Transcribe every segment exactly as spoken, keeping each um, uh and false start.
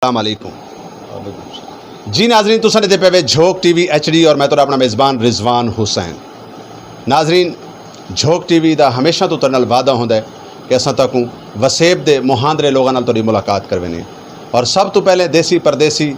السلام علیکم۔ جی ناظرین، تساں ݙیہدے پئے وے جھوک ٹی وی ایچ ڈی اور میں تہاݙا اپݨا میزبان رضوان حسین۔ ناظرین، جھوک ٹی وی دا ہمیشہ توں تہاݙے نال وعدہ ہوندا ہے کہ اساں تہاکوں وسیب دے مہاندرے لوگاں نال تہاݙی ملاقات کرویندے ہیں۔ اور سب توں پہلے دیسی پردیسی،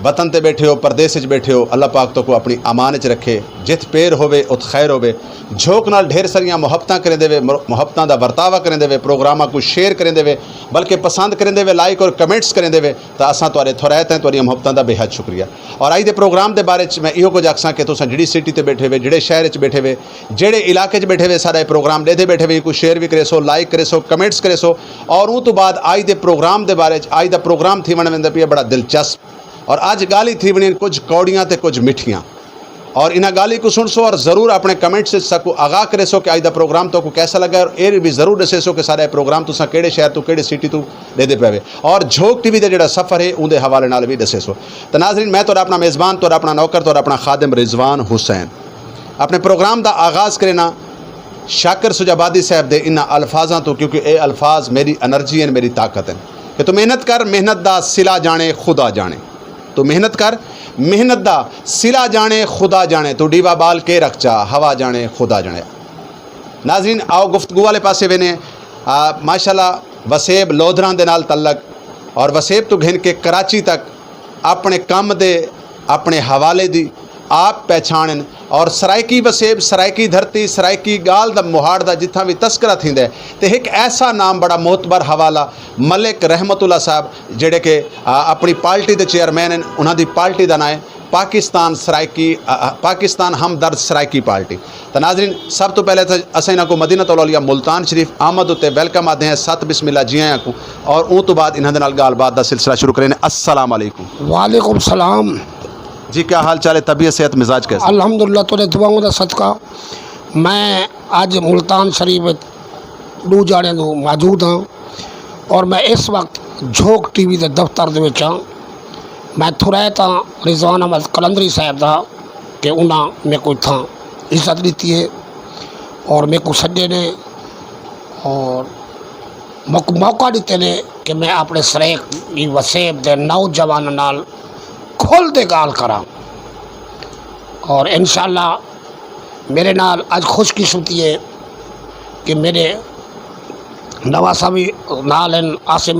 وطن تے ٻیٹھے ہو، پردیس وچ ٻیٹھے ہو، اللہ پاک تہاکوں اپݨی امان وچ رکھے، جتھ پیر ہووے اتھ خیر ہووے۔ جھوک نال ڈھیر ساریاں محبتاں کریندے وے، مر-، محبتاں دا ورتاوا کریندے وے، پروگراماں کوں شیئر کریندے وے، بلکہ پسند کریندے وے، لائک اور کمنٹس کریندے وے، تاں اساں تہاݙے تھورائت ہیں، تہاݙیاں محبتاں دا بے حد شکریہ۔ اور اڄ دے پروگرام دے بارے وچ میں ایہو کجھ آکھساں کہ تساں جیڑھی سٹی تے ٻیٹھے وے، جیڑھے شہر وچ ٻیٹھے وے، جیڑھے علاقے وچ ٻیٹھے وے، ساݙا اے پروگرام ݙیہدے ٻیٹھے وے، کوں شیئر وی کریسو، لائک کریسو، کمنٹس کریسو۔ اور اوں توں بعد اڄ دے پروگرام دے بارے وچ، اڄ دا پروگرام تھیوݨ ویندا پیا بڑا دلچسپ۔ اور اڄ ڳالھیں تھیوݨیاں کجھ کوڑیاں تے کجھ مٹھیاں۔ اور انہاں ڳالھیں کوں سݨسو اور ضرور اپݨے کمنٹس وچ ساکوں آگاہ کریسو کہ اڄ دا پروگرام تہاکوں کیسا لڳا ہے، اور اے وی ضرور ݙسیسو کہ ساݙا اے پروگرام تساں کیڑھے شہر توں، کیڑھی سٹی توں ݙیہدے پئے وے۔ اور جھوک ٹی وی دا جیڑھا سفر ہے، اوندے حوالے نال وی ݙسیسو۔ تاں ناظرین، میں تہاݙا اپݨا میزبان، تہاݙا اپݨا نوکر، تہاݙا اپݨا خادم رضوان حسین اپݨے پروگرام دا آغاز کرینداں شاکر سجا آبادی صاحب دے انہاں الفاظاں توں، کیونکہ اے الفاظ میݙی انرجی ہن، میݙی طاقت ہن کہ توں محنت کر، محنت دا صلہ ڄاݨے خدا ڄاݨے۔ توں محنت کر، محنت دا صلہ ڄاݨے خدا ڄاݨے، توں ݙیوا ٻال کے رکھ چا، ہوا ڄاݨے خدا ڄاݨے۔ ناظرین، آؤ گفتگو والے پاسے ویندے ہیں۔ آ، ماشاءاللہ، وسیب لودھراں دے نال تعلق، اور وسیب توں گھن کے کراچی تک اپݨے کم دے، اپݨے حوالے دی آپ پہچاݨ ہن۔ اور سرائیکی وسیب، سرائیکی دھرتی، سرائیکی ڳالھ دا، مہاڑ دا جتھاں وی تذکرہ تھیندا ہے، تے ہک ایسا نام، بڑا معتبر حوالہ، ملک رحمت اللہ صاحب، جیڑھے کہ، آ، اپݨی پارٹی دے چیئرمین ہن، انہاں دی پارٹی دا ناں ہے پاکستان سرائیکی، آ، آ، پاکستان ہمدرد سرائیکی پارٹی۔ تاں ناظرین، سب توں پہلے تاں اساں انہاں کوں مدینۃ الاولیاء ملتان شریف آمد اتے ویلکم آکھدے ہیں، ست بسم اللہ جی آیاں کوں، اور اوں توں بعد انہاں دے نال ڳالھ بات دا سلسلہ شروع کریندے ہیں۔ السلام علیکم۔ وعلیکم السلام۔ جی، کیا حال چال ہے؟ طبیعت، صحت، مزاج کیسے؟ الحمدللہ، تیݙے دعاؤں دا صدقہ میں اڄ ملتان شریف وچ ݙو ڄاݨیاں توں موجود ہاں، اور میں اس وقت جھوک ٹی وی دے دفتر دے وچ ہاں۔ میں تھورائت ہاں رضوان احمد قلندری صاحب دا کہ انہاں میکوں اتھاں عزت ݙتی ہے اور میکوں سݙے نے اور میکوں موقع ݙتے نے کہ میں اپݨے سرائیکی وسیب دے نوجواناں نال کھل تے ڳالھ کراں۔ اور انشاءاللہ میݙے نال اڄ خوش قسمتی ہے کہ میݙے نواسہ وی نال ہن، عاصم،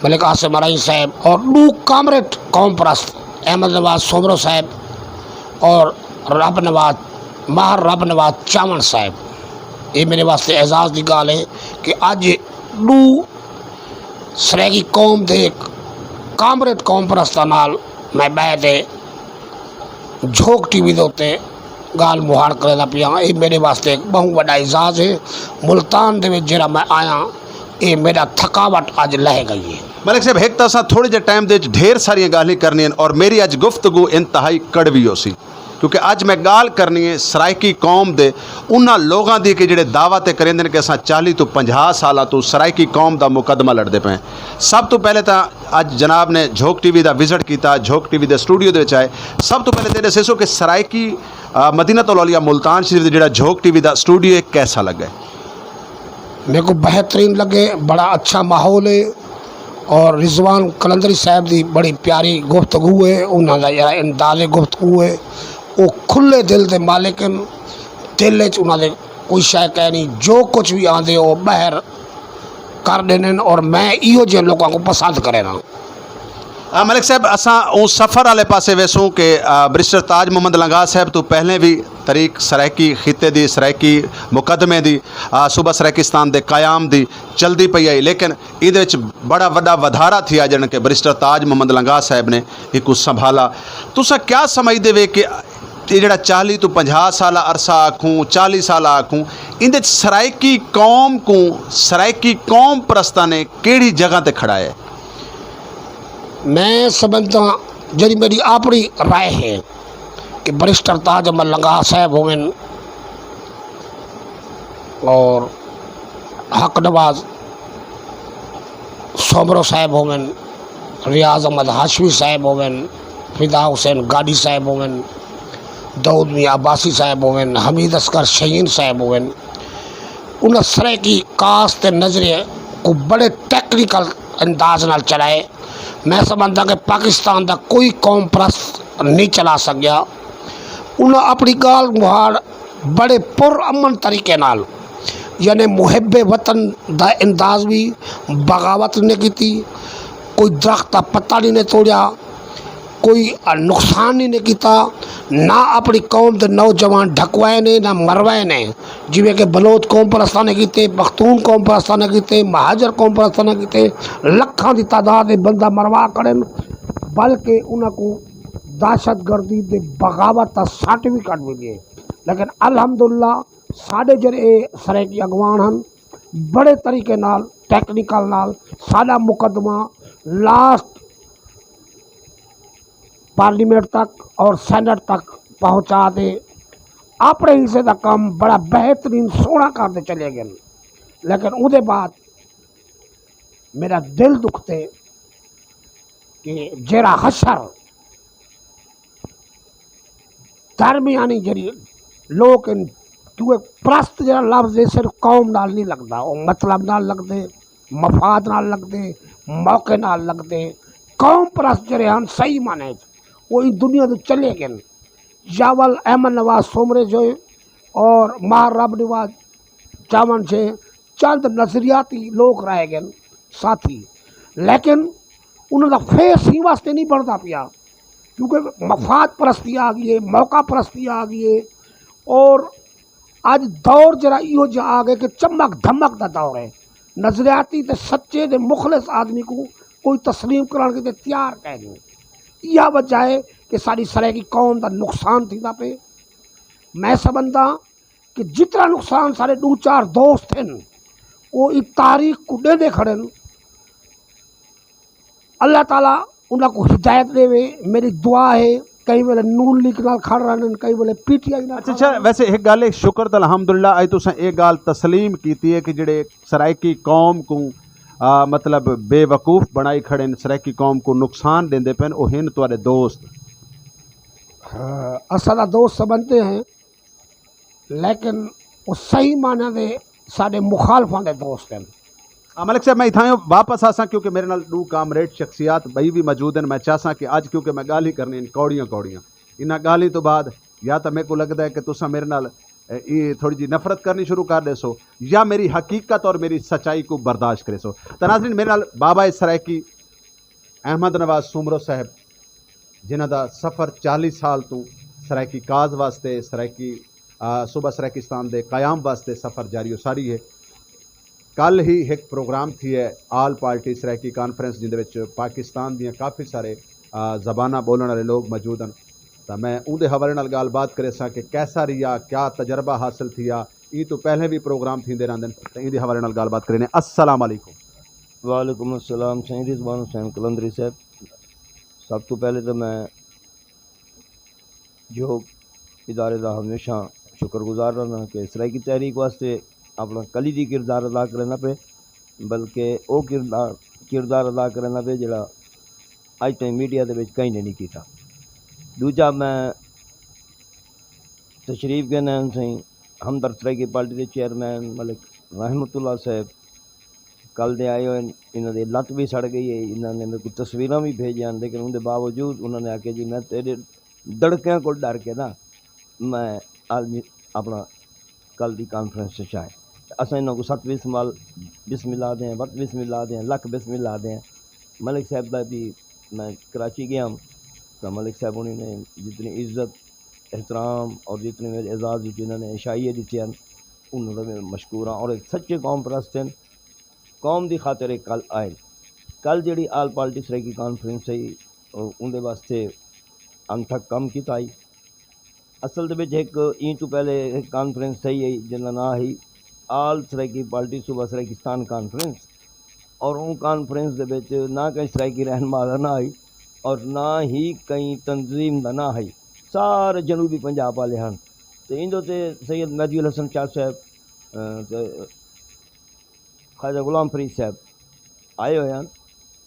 ملک عاصم ارائی صاحب، اور ݙو کامریڈ قوم پرست، احمد نواز سومرو صاحب اور رب نواز، ماہر رب نواز چاوݨ صاحب۔ اے میݙے واسطے اعزاز دی ڳالھ ہے کہ اڄ ݙو سرائیکی قوم دے ہک کامریڈ قوم پرستاں نال میں ٻہہ تے جھوک ٹی وی دے اتے ڳالھ مہاڑ کریندا پیاں۔ اے میݙے واسطے ہک ٻہوں وݙا اعزاز ہے۔ ملتان دے وچ جیڑھا میں آیاں، اے میݙا تھکاوٹ اڄ لہہ ڳئی ہے۔ ملک صاحب، ہک تاں اساں تھوڑے جے ٹائم دے وچ ڈھیر ساریاں ڳالھیں کرݨیاں ہن اور میݙی اڄ گفتگو انتہائی کڑوی ہوسی، کیونکہ اڄ میں ڳالھ کرݨی ہے سرائیکی قوم دے انہاں لوگاں دی کہ جیڑھے دعویٰ تے کریندے ہن کہ اساں چالیہہ توں پنجاہ سالاں توں سرائیکی قوم دا مقدمہ لڑدے پئے ہیں۔ سب توں پہلے تاں اڄ جناب نے جھوک ٹی وی دا وزٹ کیتا، جھوک ٹی وی دے اسٹوڈیو دے وچ آئے۔ سب توں پہلے تے ݙسیسو کہ سرائیکی، آ، مدینۃ الاولیاء ملتان شریف دے جیڑھا جھوک ٹی وی دا اسٹوڈیو ہے، کیسا لڳا ہے؟ میکوں بہترین لڳے، بڑا اچھا ماحول ہے اور رضوان قلندری صاحب دی بڑی پیاری گفتگو ہے، انہاں دا جیڑھا انداز گفتگو ہے، او کھلے دل دے مالک ہن۔ دل وچ انہاں دے کوئی شے کائنی، جو کجھ وی آندے او ٻاہر کر ݙیندن، اور میں ایہو جہے لوکاں کوں پسند کرینداں۔ آ، ملک صاحب، اساں اوں سفر والے پاسے ویسوں کہ، آ، بیرسٹر تاج محمد لنگاہ صاحب توں پہلے وی تحریک سرائیکی خطے دی، سرائیکی مقدمے دی، آ، صوبہ سرائیکستان دے قیام دی چلدی پئی آئی، لیکن ایندے وچ بڑا وݙا ودھارا تھیا، جݙݨ کہ بیرسٹر تاج محمد لنگاہ صاحب نے ایکوں سنبھالا۔ تساں کیا سمجھدے وے کہ اے جیڑھا چالیہہ توں پنجاہ سالہ عرصہ آکھوں، چالیہہ سالہ آکھوں، ایندے وچ سرائیکی قوم کوں، سرائیکی قوم پرستاں نے کیڑھی جگہ تے کھڑایا ہے؟ میں سمجھداں، جیڑھی میݙی اپݨی رائے ہے کہ بیرسٹر تاج محمد لنگاہ صاحب ہوون اور حق نواز سومرو صاحب ہوون، ریاض احمد ہاشمی صاحب ہوون، فدا حسین گاݙی صاحب ہوون، داؤد میاں عباسی صاحب ہوون، حمید اصغر شاہین صاحب ہوون، انہاں سرائیکی کاسٹ دے نظریے کوں بڑے ٹیکنیکل انداز نال چلائے۔ میں سمجھدا کہ پاکستان دا کوئی قوم پرست نہیں چلا سڳیا۔ انہاں اپݨی ڳالھ مہاڑ بڑے پر امن طریقے نال، یعنی محب وطن دا انداز وی، بغاوت نہیں کیتی، کوئی درخت دا پتہ نہیں نے توڑیا، کوئی نقصان نہیں نے کیتا، نہ اپݨی قوم دے نوجوان ڈھکوائے نے، نہ مروائے نے۔ جیویں کہ بلوچ قوم پرستاں نے کیتے، پختون قوم پرستاں نے کیتے، مہاجر قوم پرستاں نے کیتے، لکھاں دی تعداد دے بندہ مروا کھڑن، بلکہ انہاں کوں دہشت گردی دے بغاوت دا سرٹیفکیٹ وی ݙیے۔ لیکن الحمدللہ ساݙے جیڑھے سرائیکی اڳواݨ ہن، بڑے طریقے نال، ٹیکنیکل نال ساݙا مقدمہ لاسٹ پارلیمنٹ تک اور سینٹ تک پہنچا تے اپݨے حصے دا کم بڑا بہترین سوہݨا کر تے چلے ڳئے۔ لیکن اوندے بعد میݙا دل دکھدے کہ جیڑھا حشر درمیانی جیڑھی لوک ہن، کیونکہ پرست جیڑھا لفظ ہے صرف قوم نال نہیں لڳدا، او مطلب نال لڳدے، مفاد نال لڳدے، موقع نال لڳدے۔ قوم پرست جیڑھے ہن صحیح معنی وچ، او ایں دنیا توں چلے ڳئن۔ یا ول احمد نواز سومرے جو اور ماہر رب نواز چاوݨ جیہے چند نظریاتی لوک رہ ڳئن ساتھی، لیکن انہاں دا فیس ایں واسطے نہیں بݨدا پیا، کیونکہ مفاد پرستی آ ڳئی ہے، موقع پرستی آ ڳئی ہے، اور اڄ دور جیڑھا ایہو جیہا آ ڳئے کہ چمک دھمک دا دور ہے۔ نظریاتی تے سچے تے مخلص آدمی کوں کوئی تسلیم کرݨ کیتے تیار کائنی۔ ایہا وجہ ہے کہ ساݙی سرائیکی قوم دا نقصان تھیندا پئے۔ میں سمجھداں کہ جتنا نقصان ساݙے ݙو چار دوست ہن، او ایں تاریخ کوں ݙیندے کھڑن۔ اللہ تعالیٰ انہاں کوں ہدایت ݙیوے۔ میݙی دعا ہے، کئی ویلے نون لیگ نال کھڑ رہندن، کئی ویلے پی ٹی آئی نال اچھا کھڑ اچھا رہندن۔ ویسے ہک ڳالھ ہے، شکر تے الحمدللہ اڄ تساں اے ڳالھ تسلیم کیتی ہے کہ جیڑھے سرائیکی قوم کوں آ، مطلب بے وقوف بݨائی کھڑن، سرائیکی قوم کوں نقصان ݙیندے پئن، او ہن تہاݙے دوست۔ ہاں، اساں تاں دوست سمجھدے ہیں، لیکن او صحیح معنی دے ساݙے مخالفاں دے دوست ہن۔ آ، ملک صاحب، میں اتھاں واپس آساں کیونکہ میݙے نال ݙو کامریڈ شخصیات ٻئی وی موجود ہن۔ میں چاہساں کہ اڄ کیونکہ میں ڳالھیں کرنی ہن کوڑیاں کوڑیاں، انہاں ڳالھیں توں بعد یا تاں میکوں لڳدا ہے کہ تساں میݙے نال اے، اے تھوڑی جی نفرت کرنی شروع کر ݙیسو یا میری حقیقت اور میری سچائی کوں برداشت کریسو۔ تاں ناظرین، میݙے نال بابا سرائیکی احمد نواز سومرو صاحب، جنہاں دا سفر چالیہہ سال توں سرائیکی کاز واسطے، سرائیکی، آ، صوبہ سرائیکستان دے قیام واسطے سفر جاری و ساری ہے۔ کل ہی ہک پروگرام تھیا ہے آل پارٹی سرائیکی کانفرنس، جیندے وچ پاکستان دیاں کافی سارے، آ، زباناں ٻولݨ آلے لوگ موجود ہن۔ تاں میں اوندے حوالے نال ڳالھ بات کریساں کہ کیسا رہیا، کیا تجربہ حاصل تھیا۔ ایں توں پہلے وی پروگرام تھیندے رہندن، تاں ایندے حوالے نال ڳالھ بات کرینے۔ السلام علیکم۔ وعلیکم السلام سائیں رضوان حسین قلندری صاحب۔ سب توں پہلے تاں میں جو ادارے دا ہمیشہ شکر گزار رہنا کہ سرائیکی تحریک واسطے اپݨا کلیدی کردار ادا کریندا پئے، بلکہ او کردار، کردار ادا کریندا پئے جیڑھا اڄ تائیں میڈیا دے وچ کہیں نے نہیں کیتا۔ ݙوجھا میں تشریف گھن آئے سئیں ہمدرد سرائیکی پارٹی دے چیئرمین ملک رحمت اللہ صاحب کل دے آئے ہوئے، انہاں دی لت وی سڑ ڳئی ہے، انہاں نے میکوں تصویراں وی بھیجیاں، لیکن اوندے باوجود انہاں نے آکھیا جی میں تیݙے دڑکیاں کول ݙر کے نا میں آدمی اپݨا کل دی کانفرنس اچ آئے۔ اساں انہاں کوں ست بسم ال-، بسم اللہ آہدے ہیں، وت بسم اللہ آہدے ہیں، لکھ بسم اللہ آہدے ہیں۔ ملک صاحب دا بھی میں کراچی ڳیا ہم، تاں ملک صاحب ہوݨی نے جتنی عزت، احترام اور جتنے میرے اعزاز وچ انہاں نے عشائیے ݙتے ہن، انہاں دا میں مشکور ہاں۔ اور ایک سچے قوم پرست ہن، قوم دی خاطر ایک کل آئے۔ کل جیڑھی آل پارٹی سرائیکی کانفرنس ہے، او-، اوندے واسطے انتھک کم کیتا ہئی۔ اصل دے وچ ہک ایں توں پہلے ہک کانفرنس تھئی ہئی جیندا ناں ہئی آل سرائیکی پارٹی صوبہ سرائیکستان کانفرنس، اور اوں کانفرنس دے وچ نہ کہیں سرائیکی رہنما دا ناں ہئی اور نہ ہی کہیں تنظیم دا ناں ہئی، سارے جنوبی پنجاب والے ہن۔ تے ایندے تے سید مہدی الحسن شاہ صاحب، اے، تے خواجہ غلام فرید صاحب آئے ہوئے ہن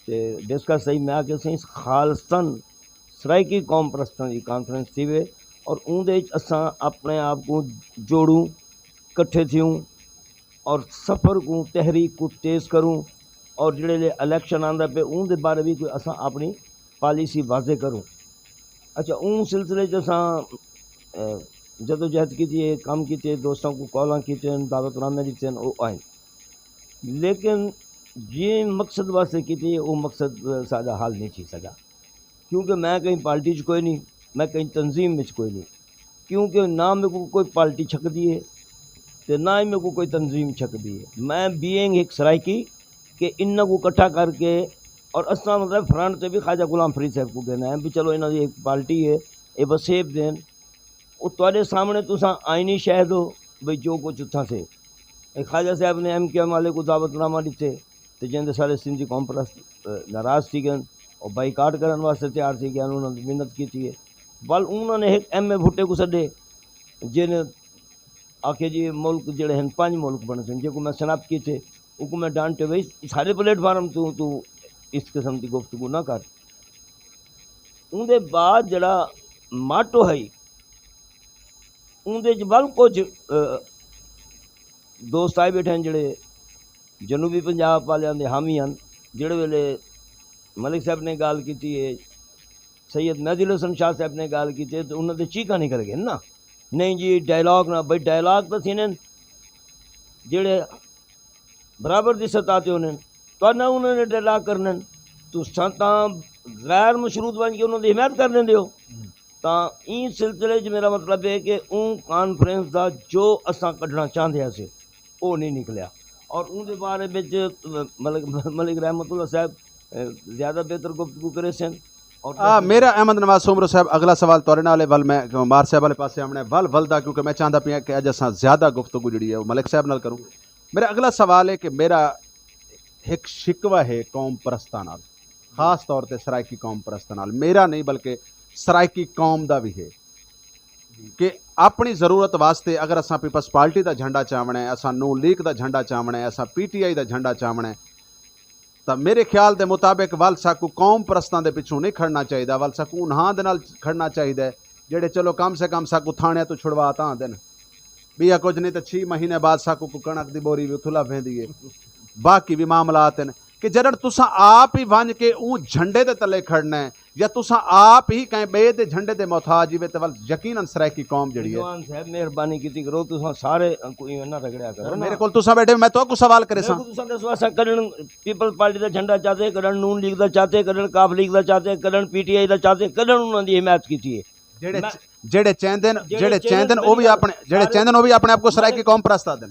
تے ڈسکس تھئی۔ میں آکھیا سئیں خالصتاً سرائیکی قوم پرستاں دی کانفرنس تھیوے اور اوندے وچ اساں اپݨے آپ کوں جوڑوں، کٹھے تھیوں اور سفر کوں، تحریک کوں تیز کروں اور جڑے لے الیکشن آندا پہ اون دے بارے بھی کوئی اساں اپنی پالیسی واضح کروں۔ اچھا، اون سلسلے چ اساں جدوجہد کیتی ہے، کم کیتے، دوستاں کو کالاں کیتے ہیں، دعوت نامے دیتے ہیں، وہ آئیں۔ لیکن جی مقصد واسطے کیتی ہے، وہ مقصد ساڈا حل نہیں تھی سکا۔ کیونکہ میں کہیں پارٹی چ کوئی نہیں، میں کہیں تنظیم وچ کوئی نہیں۔ کیونکہ نہ میرے کو کوئی پارٹی چھکدی ہے، تے نہ ہی میرے کو کوئی تنظیم چھکدی ہے۔ میں بینگ ایک سرائیکی کہ انہاں کو اکٹھا کر کے اور اساں مطلب فرنٹ تے بھی خواجہ غلام فرید صاحب کو کہنا ہے بھی چلو انہاں دی ایک پارٹی ہے، اے وسیب دین۔ او تہاڈے سامنے تساں آئینی شاہد ہو بھئی جو کچھ اتھاں سے۔ اے خواجہ صاحب نے ایم کیو ایم والے کو دعوت نامہ ڈتے تے جیندے سارے سندھی قوم پرست ناراض تھی گئے اور بائیکاٹ کرن واسطے تیار تھی گئے، انہاں نے منت کیتی ہے۔ ول انہاں نے ایک ایم اے بھٹے کو سڈے جن آکھے جی ملک جڑے ہیں پنج ملک بن سن، جے کو میں سنپ کیتے، او کو میں ڈانٹے وئی سارے پلیٹ فارم تو تو اس قسم دی گفتگو نہ کر۔ اون دے بعد جڑا ماٹو ہے، اون دے ول کچھ دوست آئے بیٹھے ہیں جڑے جنوبی پنجاب والیاں دے حامی ہیں، جڑے ویلے ملک صاحب نے گال کیتی ہے، سید مہدی الحسن شاہ صاحب نے گال کیتی ہے تو انہاں دے چیکاں نکل گئے نا۔ نہیں جی ڈائلاگ نہ بھائی، ڈائلاگ تو تھینے جڑے برابر دی سطح تے ہونے، تو نہ انہوں نے ڈائلاگ کرنے۔ تو ساں تاں غیر مشروط بن کے انہوں دی حمایت کر دیندے ہو۔ تاں این سلسلے چ میرا مطلب ہے کہ اون کانفرنس دا جو اساں کڈھنا چاہندے ہسے، او نہیں نکلیا۔ اور اون دے بارے وچ ملک ملک رحمت اللہ صاحب زیادہ بہتر گفتگو کرے سن۔ اور آ میرا احمد نواز سومرو صاحب، اگلا سوال تہاڈے نال ہے، ول میں مار صاحب والے پاسے آونا ہے، ول ول دا، کیونکہ میں چاہندا پیاں کہ اج اساں زیادہ گفتگو جڑی ہے او ملک صاحب نال کروں۔ میرا اگلا سوال ہے کہ میرا ہک شکوہ ہے قوم پرستاں نال، خاص طور تے سرائیکی قوم پرستاں نال، میرا نہیں بلکہ سرائیکی قوم دا بھی ہے کہ اپنی ضرورت واسطے اگر اساں پیپلز پارٹی دا جھنڈا چاونا ہے، اساں نون لیگ دا جھنڈا چاونا ہے، اساں پی ٹی آئی دا جھنڈا چاونا ہے، تاں میرے خیال دے مطابق ول ساکوں قوم پرستاں دے پچھوں نہیں کھڑنا چاہیدا، ول ساکوں انہاں دے نال کھڑنا چاہیدا ہے جڑے چلو کم سے کم ساکوں تھانے توں چھڑوا تاں دین۔ بیا کچھ نہیں تاں چھی مہینے بعد ساکوں کو کݨک دی بوری وی اتھوں لبھ ویندی ہے۔ باقی وی معاملات ہن کہ جݙݨ تساں آپ ہی ونڄ کے اوں جھنڈے دے تلے کھڑنا ہے یا تساں آپ ہی کہیں ٻئے دے جھنڈے دے محتاج ہیوے تے ول یقینا سرائیکی قوم جڑی ہے۔ رضوان صاحب مہربانی کیتی کرو، تساں سارے کوئی ایویں نہ رگڑیا کرو نا۔ میرے کول تساں ٻیٹھے، میں تہاکوں سوال کریساں۔ میرے کول تساں ݙسو، اساں کݙݨ پیپلز پارٹی دا جھنڈا چاتے، کݙݨ نون لیگ دا چاتے، کݙݨ کاف لیگ دا چاتے، کݙݨ پی ٹی آئی دا چاتے، کݙݨ انہاں دی حمایت کیتی ہے۔ جڑے میں جڑے چیندن جڑے جڑے چیندن چیندن او بھی میری گل اپنے جڑے سارے چیندن او بھی اپنے آپ کو سارے سرائیکی قوم پرست آدن۔